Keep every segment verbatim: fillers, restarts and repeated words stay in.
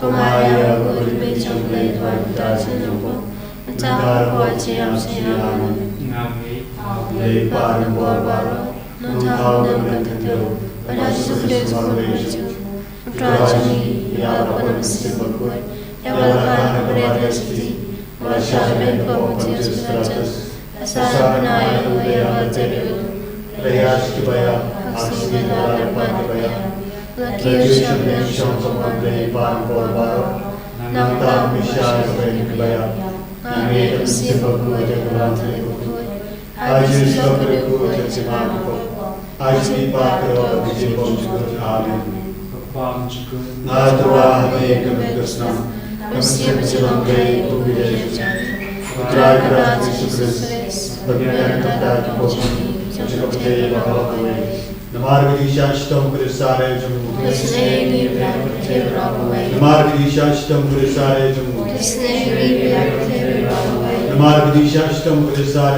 Ko Maria, ko Mei jong U Blei, to wan ïa ka jingïaroh, mynta bad ha ka por jong ka jingim. Amen. Amen. Blei Kpa Nongpynim baroh, Nongthaw Nongpynim, bad ha U Jisu Khrist U Nongpynim jong ngi, U Trai jong ngi, ïarap ïa ka Mynsiem Bakhuid, ïa kaba la kha na ka Maria Theisotti, ba la shah beiñ ha ka kyrdan u Pontius Pilatus, la sah bad la ïaid ha ka ïing barim, la ïaid sha kiba ïap, ha ka sngi ba la dep ban kiba ïap, la kiew sha bneng, la shong ha ka hynmen U Blei Kpa Nongpynim baroh, nangta un ïaishah sha ka beiñ jong kiba ïap, un mih ha ka mynsiem bakhuid jong ka Balang Thylliej Bakhuid. Ha ka jingsuk ka jingkhuid jong ka Jingim Bakhuid, ha ka jingpynbeit ka doh bad ka jingbymjukut. Amen. Nga tyrwa ha me, ko Maria ka kpa snam, ka mynsiem jong U Blei, U Blei jong ngi, U Trai Kynrad U Jisu Khrist, u la pynbiang ïa kita ki pop jong ngi, jong ka pyrthei baroh kawei. Namar ka jingshisha shitom ka dohnud jong u. Isynei ïa ngi, U Blei, ha ka pyrthei baroh kawei. Namar ka jingshisha shitom ka dohnud jong u. Isynei ïa ngi, U Blei, ha ka pyrthei baroh kawei. Namar ka jingshisha shitom ka dohnud jong u.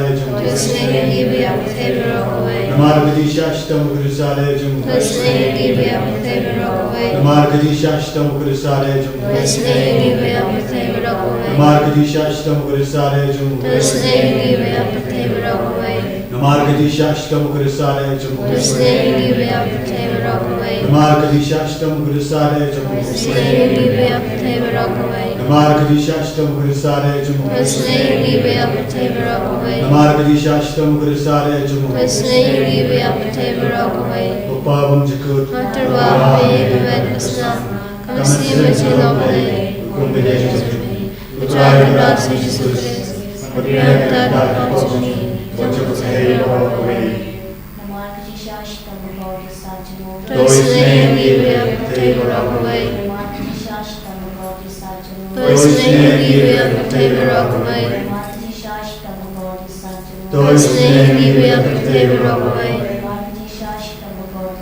Isynei ïa ngi, U Blei, ha ka pyrthei baroh kawei. Namar ka jingshisha shitom ka dohnud jong u. Isynei ïa ngi, U Blei, ha ka pyrthei baroh kawei. Namar ka jingshisha shitom ka dohnud jong u. Isynei ïa ngi, U Blei, ha ka pyrthei baroh kawei. Namar ka jingshisha shitom ka dohnud jong u. Isynei ïa ngi, U Blei, ha ka pyrthei baroh kawei. Namar ka jingshisha shitom ka dohnud jong u. Isynei ïa ngi, U Blei, ha ka pyrthei baroh kawei. Namar ka jingshisha shitom ka dohnud jong u. Isynei ïa ngi, U Blei, ha ka pyrthei baroh kawei. Namar ka jingshisha shitom ka dohnud jong u. Isynei ïa ngi, U Blei, ha ka pyrthei baroh kawei. Namar ka jingshisha shitom ka dohnud jong u. Isynei ïa ngi, U Blei, ha ka pyrthei baroh kawei. Ko Kpa bymjukut, nga tyrwa ha me, ha ka met ka snam, ka mynsiem jong U Blei, kum ka dei jong ngi. U Trai Kynrad U Jisu Khrist, u pynbiang ïa kita ki pop jong ngi, jong ka pyrthei baroh kawei. Namar ka jingshisha shitom ka dohnud jong u. To isynei ïa ngi, U Blei, ha ka pyrthei baroh kawei. Namar ka jingshisha shitom ka dohnud jong u. To isynei ïa ngi, U Blei, ha ka pyrthei baroh kawei. Namar ka jingshisha shitom ka dohnud jong u. To isynei ïa ngi, U Blei, ha ka pyrthei baroh kawei. Namar ka jingshisha shitom ka dohnud jong u.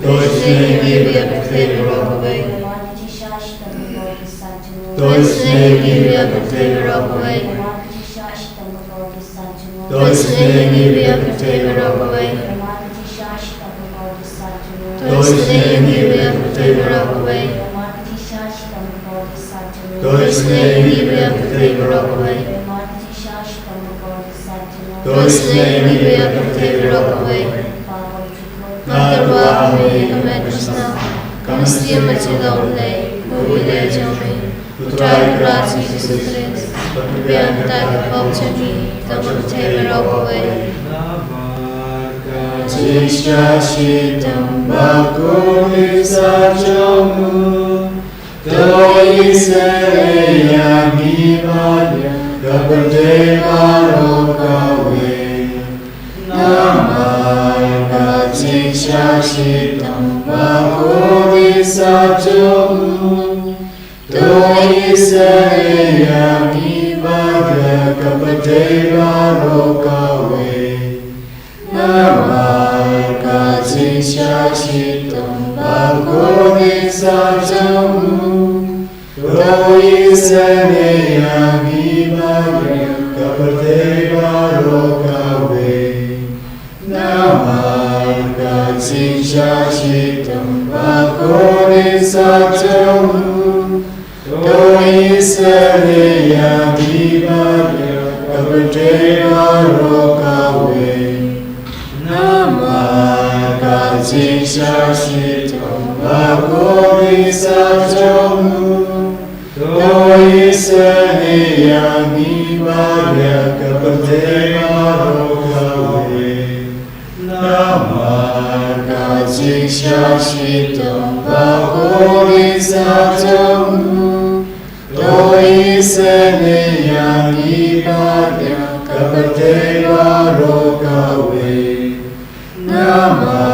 To isynei ïa ngi, U Blei, ha ka pyrthei baroh kawei. Namar ka jingshisha shitom ka dohnud jong u. To isynei ïa ngi, U Blei, ha ka pyrthei baroh kawei. Namar ka jingshisha shitom ka dohnud jong u. To isynei ïa ngi, U Blei, ha ka pyrthei baroh kawei. Namar ka jingshisha shitom ka dohnud jong u. To isynei ïa ngi, U Blei, ha ka pyrthei baroh kawei. Namar ka jingshisha shitom ka dohnud jong u. To isynei ïa ngi, U Blei, ha ka pyrthei baroh kawei. Namar ka jingshisha shitom ka dohnud jong u. To isynei ïa ngi, U Blei, ha ka pyrthei baroh kawei. Namar ka jingshisha shitom ka dohnud jong u. To isynei ïa ngi, U Blei, ha ka pyrthei baroh kawei. Nga tyrwa ha me, ha ka met ka snam, ka mynsiem jong U Blei, U Blei jong ngi, U Trai Kynrad U Jisu Khrist, u pynbiang ïa kita ki pop jong ngi, jong ka pyrthei baroh kawei. Namar ka jingshisha shitom bakhuid jong u. To isynei ïa ngi bad ïa ka pyrthei baroh kawei. Namar ka jingshisha shitom bakhuid jong u. To isynei ïa ngi bad ïa ka pyrthei baroh kawei. Namar ka jingshisha shitom bakhuid jong u. To isynei ïa ngi bad ïa ka pyrthei baroh kawei. Namar ka jingshisha shitom bakhuid jong u. To isynei ïa ngi bad ïa ka pyrthei baroh kawei. Namar ka jingshisha shitom bakhuid jong u. To isynei ïa ngi bad ïa ka pyrthei baroh kawei. Namar ka jingshisha shitom bakhuid jong u. To isynei ïa ngi bad ïa ka pyrthei baroh kawei. Namar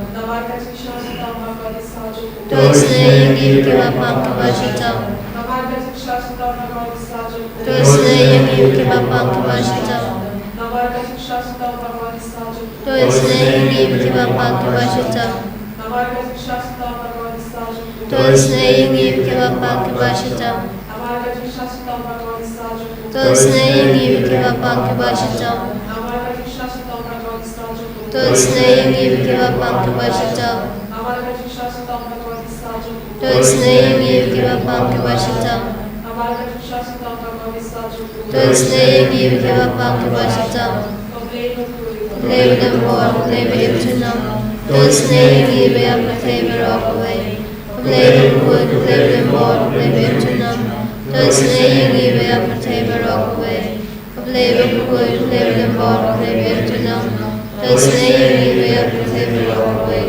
Namar ka jingshah shitom ba ka dei sa jong u. To isynei ïa ngi ïa kiba pang kiba shitom. Namar ka jingshah shitom ba ka dei sa jong u. To isynei ïa ngi ïa kiba pang kiba shitom. Namar ka jingshah shitom ba ka dei sa jong u. To isynei ïa ngi ïa kiba pang kiba shitom. Namar ka jingshah shitom ba ka dei sa jong u. To isynei ïa ngi ïa kiba pang kiba shitom. Namar ka jingshah shitom ba ka dei sa jong u. To isynei ïa ngi ïa kiba pang kiba shitom. Namar ka jingshah shitom ba ka dei sa jong u. To isynei ïa ngi ïa kiba pang kiba shitom. Namar ka jingshah shitom ba ka dei sa jong u. To isynei ïa ngi ïa kiba pang kiba shitom. Namar ka jingshah shitom ba ka dei sa jong u. To isynei ïa ngi ïa kiba pang kiba shitom. Ko Blei bakhuid, ko Blei badonbor, ko Blei baïaid junom. To isynei ïa ngi bad ïa ka pyrthei baroh kawei. Ko Blei bakhuid, ko Blei badonbor, ko Blei baïaid junom. To isynei ïa ngi bad ïa ka pyrthei baroh kawei. Ko Blei bakhuid, ko Blei badonbor, ko Blei baïaid junom. To isynei ïa ngi bad ïa ka pyrthei baroh kawei.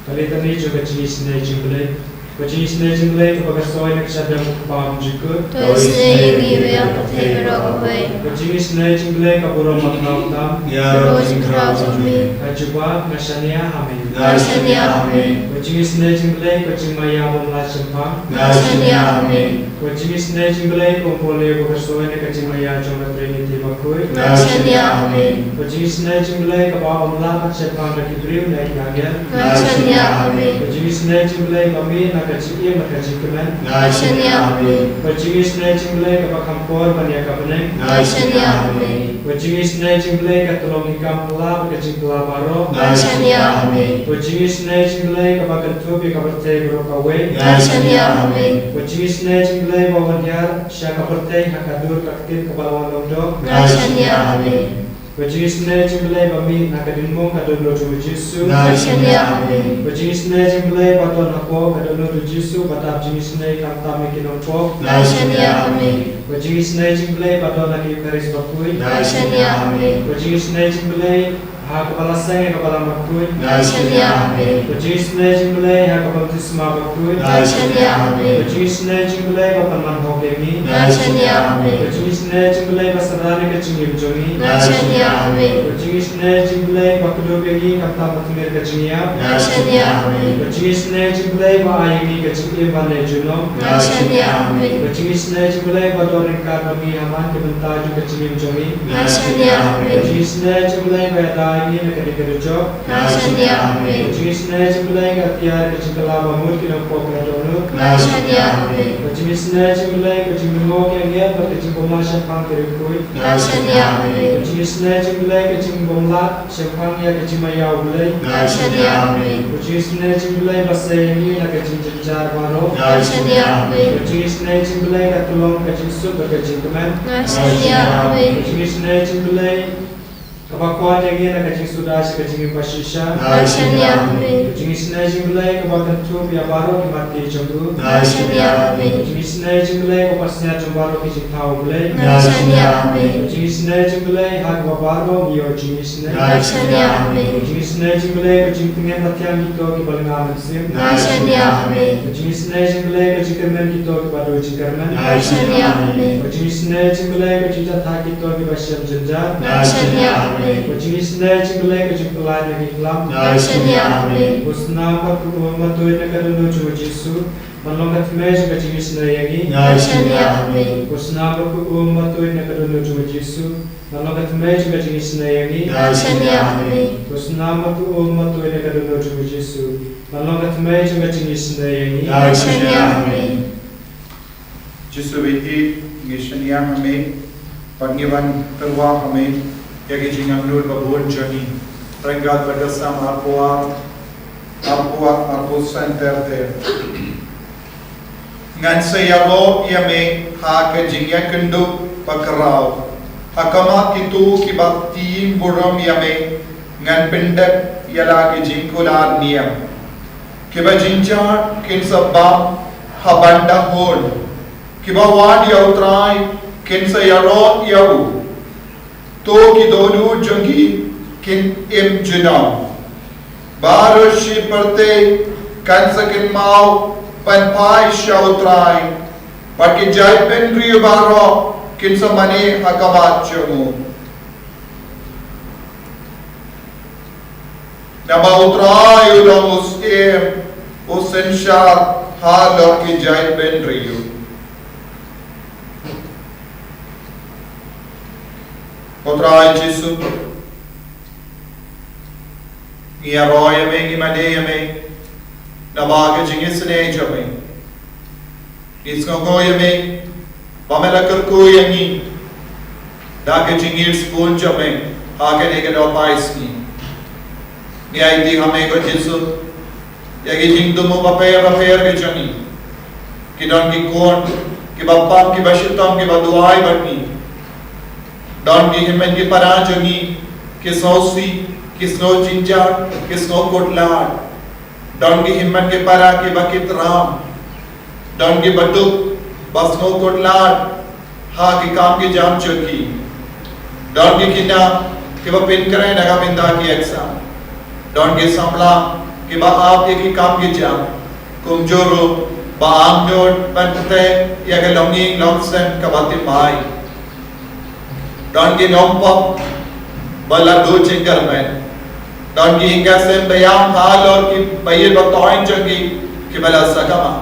Ka litany jong ka jingisynei jong U Blei. Ka jingisynei jong U Blei kaba ka soi na ka shadem u Kpa bymjukut. To isynei ïa ngi bad ïa ka pyrthei baroh kawei. Ka jingisynei jong U Blei ka burom ba khraw tam. Ïa ka jingkhraw jong me. Ka jubab, nga shaniah ha me. Nga shaniah ha me. Ka jingisynei jong U Blei ka jingmaïa bym lah shemphang. Nga shaniah ha me. Ka jingisynei jong U Blei ka um pule ba ka soi na ka jingmaïa jong ka Trinity bakhuid. Nga shaniah ha me. Ka jingisynei jong U Blei kaba ym lah ban shemphang da ki briew ne ki angel. Nga shaniah ha me. Ka jingisynei jong U Blei ba mih na ka jingim bad ka jingkmen. Nga shaniah ha me. Ka jingisynei jong U Blei kaba kham por ban ïa ka bneng. Nga shaniah ha me. Ka jingisynei jong U Blei ka tyllong ki kam phylla bad ka jingphylla baroh. Nga shaniah ha me. Ka jingisynei jong U Blei kaba kynthup ïa ka pyrthei baroh kawei. Nga shaniah ha me. Ka jingisynei jong U Blei ba wan hiar sha ka pyrthei ha ka dur ka ktien kaba la wan long doh. Nga shaniah ha me. Ka jingisynei jong U Blei ba mih na ka diengmong ka dohnud jong u Jisu. Nga shaniah ha me. Ka jingisynei jong U Blei ba don hapoh ka dohnud u Jisu, ba dap jingisynei khamtam ïa ki nongpop. Nga shaniah ha me. Ka jingisynei jong U Blei ba don ha ka Eukharist bakhuid. Nga shaniah ha me. Ka jingisynei jong U Blei Ha kaba la seng ïa kaba la markut. Nga shaniah ha me. Ka jingisynei jong U Blei ha ka baptisma bakut. Nga shaniah ha me. Ka jingisynei jong U Blei ba pynman hok ïa ngi. Nga shaniah ha me. Ka jingisynei jong U Blei ba synran ïa ka jingim jong ngi. Nga shaniah ha me. Ka jingisynei jong U Blei ba kdup ïa ngi khamtam ba tymmen ka jingïap. Nga shaniah ha me. Ka jingisynei jong U Blei ba ai ïa ngi ka jingim ban leit junom. Nga shaniah ha me. Ka jingisynei jong U Blei ba don ryngkat bad ngi ha man ki bynta jong ka jingim jong ngi. Nga shaniah ha me. Ka jingisynei jong U Blei ba ïada ïa ngi na ka dei ka dujok. Nga shaniah ha me. Ka jingisynei jong U Blei ka tiar ka jingkylla ba mut ki nongpop ki la dohnud. Nga shaniah ha me. Ka jingisynei jong U Blei ka jinglyngngoh ki angel bad ka jingbymlah shemphang ki riewkhuid. Nga shaniah ha me. Ka jingisynei jong U Blei ka jingbymlah shemphang ïa ka jingmaïa U Blei. Nga shaniah ha me. Ka jingisynei jong U Blei ba sei ïa ngi na ka jingjynjar baroh. Nga shaniah ha me. Ka jingisynei jong U Blei ka tyllong ka jingsuk bad ka jingkmen. Nga shaniah ha me. Ka jingisynei jong U Blei kaba kwah ïa ngi na ka jingsuda sha ka jingim ba shisha. Nga shaniah ha me. Ka jingisynei jong U Blei kaba kynthup ïa baroh ki matti jong u. Nga shaniah ha me. Ka jingisynei jong U Blei kaba sngap jong baroh ki jingthaw U Blei. Nga shaniah ha me. Ka jingisynei jong U Blei ha kaba baroh ngi ïoh jingisynei. Nga shaniah ha me. Ka jingisynei jong U Blei ka jingtngen ba thiang kito kiba lynga mynsiem. Nga shaniah ha me. Ka jingisynei jong U Blei ka jingkyrmen kito kiba duh jingkyrmen. Nga shaniah ha me. Ka jingisynei jong U Blei ka jingjahthait kito kiba shem jynjar. Nga shaniah ha me. Ka jingisynei jong U Blei ka jingpyllait na ki khlam. Nga shaniah ha me. Ko snam bad ko um ba tuid na ka dohnud jong U Jisu ban long ka thymmei jong ka jingisynei ïa ngi. Nga shaniah ha me. Ko snam bad ko um ba tuid na ka dohnud jong U Jisu ban long ka thymmei jong ka jingisynei ïa ngi. Nga shaniah ha me. Ko snam bad ko um ba tuid na ka dohnud jong U Jisu ban long ka thymmei jong ka jingisynei ïa ngi. Nga shaniah ha me. Jisu ba ïeit, ngi shaniah ha me bad ngi wan tyrwa ha me ïa ki jingangnud ba bun jong ngi. Ryngkat bad ka Salm arphew ar, arphew ar, arphew san ter ter. Ngan sa ïaroh ïa me ha ka jingïakynduh bakhraw. Ha khmat kito kiba tieng burom ïa me ngan pyndep ïa la ki jingkular niam. Kiba jynjar kin sa bam ha bynta hun. Kiba wad ïa U Trai kin sa ïaroh ïa u. To ki dohnud jong ki kin im junom. Baroh shi pyrthei kan sa kynmaw ban phai sha U Trai. Bad ki jaitbynriew baroh kin sa mane ha khmat jong u. Namar U Trai u long u syiem, u synshar halor ki jaitbynriew. U Trai Jisu, ngi ïaroh ïa me, ngi mane ïa me namar ka jingisynei jong me. Ngi sngewnguh ïa me ba me la kyrkhu ïa ngi da ka jingïeit sbun jong me ha kane ka daw paisngi. Ngi aiti ha me ko Jisu ïa ki jingthmu bapher bapher ki jong ngi. Ki don ki khun kiba pang, kiba shitom, kiba duwai bad ngi. Don ki hynmen ki para jong ngi ki sngewsih, ki sngew jynjar, ki sngew kut lad. Don ki hynmen ki para kiba ki tram. Don kiba duk ba sngew kut lad ha ki kam ki jam jong ki. Don ki khynnah kiba pynkhreh na ka bynta ki exam. Don ki samla kiba ap ïa ki kam ki jam. Kumjuh ruh ba angnud ban pynthei ïa ka longïing longsem kaba thymmai. Don ki nongpop ba la duh jingkyrmen. Don ki ïing ki sem ba ïam halor ki ba ïeit ba thoiñ jong ki kiba la sakma.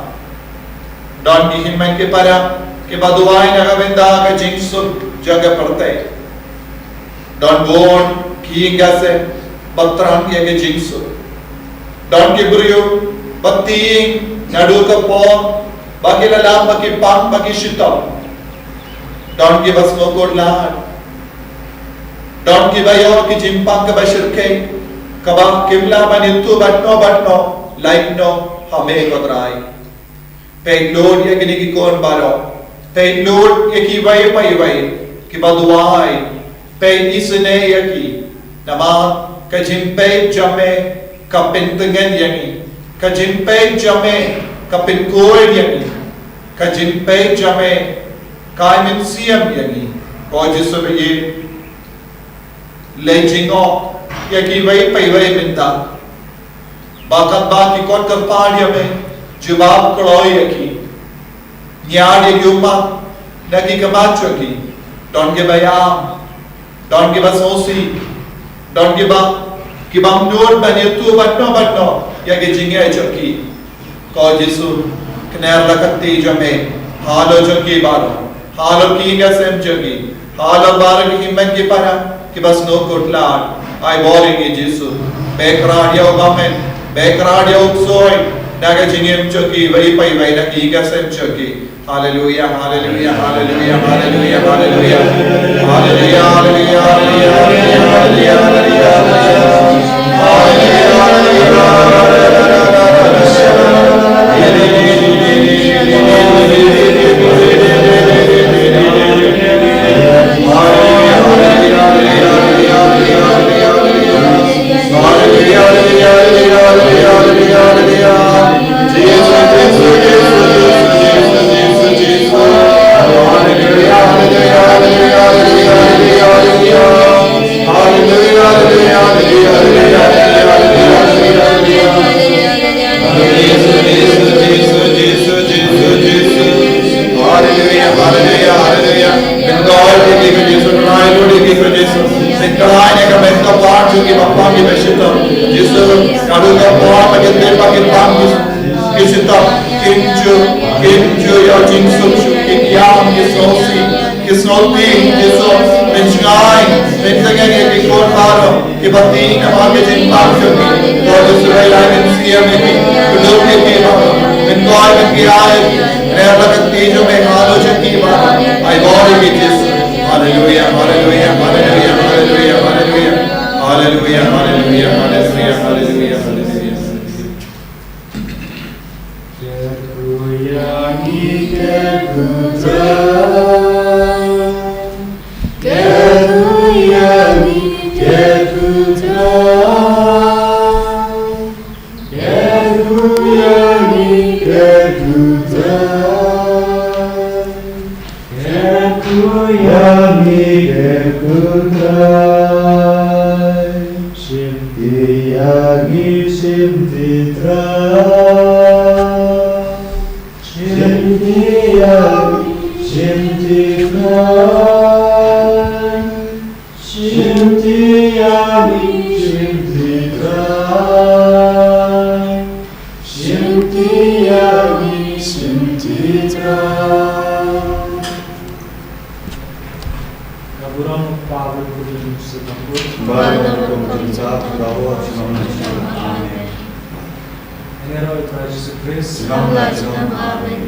Don ki hynmen ki para kiba duwai na ka bynta ka jingsuk jong ka pyrthei. Don bun ki ïing ki sem ba thrang ïa ka jingsuk. Don ki briew ba tieng naduh ka por ba ki la lam, ba ki pang, ba ki shitom. Don kiba sngew kut lad. Don kiba ïoh ki jingpang kaba shyrkhei, kaba kim lah ban ïathuh bad no bad no, lait noh ha me ko Trai. Peit lut ïa kine ki khun baroh. Peit lut ïa kiwei pa iwei kiba duwai. Peit isynei ïa ki. Namar ka jingpeit jong me ka pyntngen ïa ngi. Ka jingpeit jong me ka pynkhuid ïa ngi. Ka jingpeit jong me ka ai mynsiem ïa ngi. Ko Jisu ba ïeit, leit jngoh ïa kiwei pa iwei mynta. Ba katba ki kot kyrpad ïa me, jubab kloi ïa ki. Ñiad ïa ki ummat na ki khmat jong ki. Don kiba ïam, don kiba sngewsih, don kiba, kibym nud ban ïathuh bad no bad no ïa ki jingeh jong ki. Ko Jisu, kner la ka kti jong me halor jong ki baroh, halor ki ïing ki sem jong ki, halor baroh ki hynmen ki para kiba sngewkhuslai. Ai bor ïa ki Jisu. Be kyrpad ïa u bymman, be kyrpad ïa u ksuid na ka jingim jong kiwei pa iwei na ki ïing ki sem jong ki. Haleluia, haleluia, haleluia, haleluia, haleluia. Haleluia, haleluia, haleluia, haleluia, haleluia, haleluia. Haleluia, haleluia, haleluia. Pyndonkam ïa ki ko Jisu, pyndonkam ïa ki ko Jisu. Pyndonkam ïa ka bynta bad jong ki bapang ki bashitom. Jisu, ka dei ka por ba kin dei ba kin bam ki, ki shitom, kin ju, kin ju ïa u jingsuk suk, kin ïam ki sngewsih, ki sngewthiang, Jisu, pynshngaiñ, pyntngen ïa ki khun baroh. Kiba tieng namar ka jingpang jong ki. Ko Jisu, ai lad mynsiem ïa ki. Kylluid ïa ki baroh. Pynkoit, pynkiar ïa ki. Kner la ka kti jong me halor jong ki baroh. Ai bor ïa ki Jisu. Haleluia, haleluia, haleluia, haleluia, haleluia. Haleluia, haleluia, haleluia, haleluia, haleluia. Kyrkhu ïa ngi, kyrkhu Trai. Kyrkhu ïa ngi, kyrkhu Trai. Kyrkhu ïa ngi, kyrkhu Trai. Kyrkhu ïa ngi, kyrkhu Trai. Shimti ïa ngi, shimti Trai. Shimti ïa ngi, shimti Trai. Shimti ïa ngi, shimti Trai. Shimti ïa ngi, shimti Trai. Ka burom u Kpa bad u Khun bad u Mynsiem Bakhuid. Bad u Kpa bad u Mynsiem Bakhuid. Amen. Ïaroh ïa u Trai Jisu Khrist. Amen.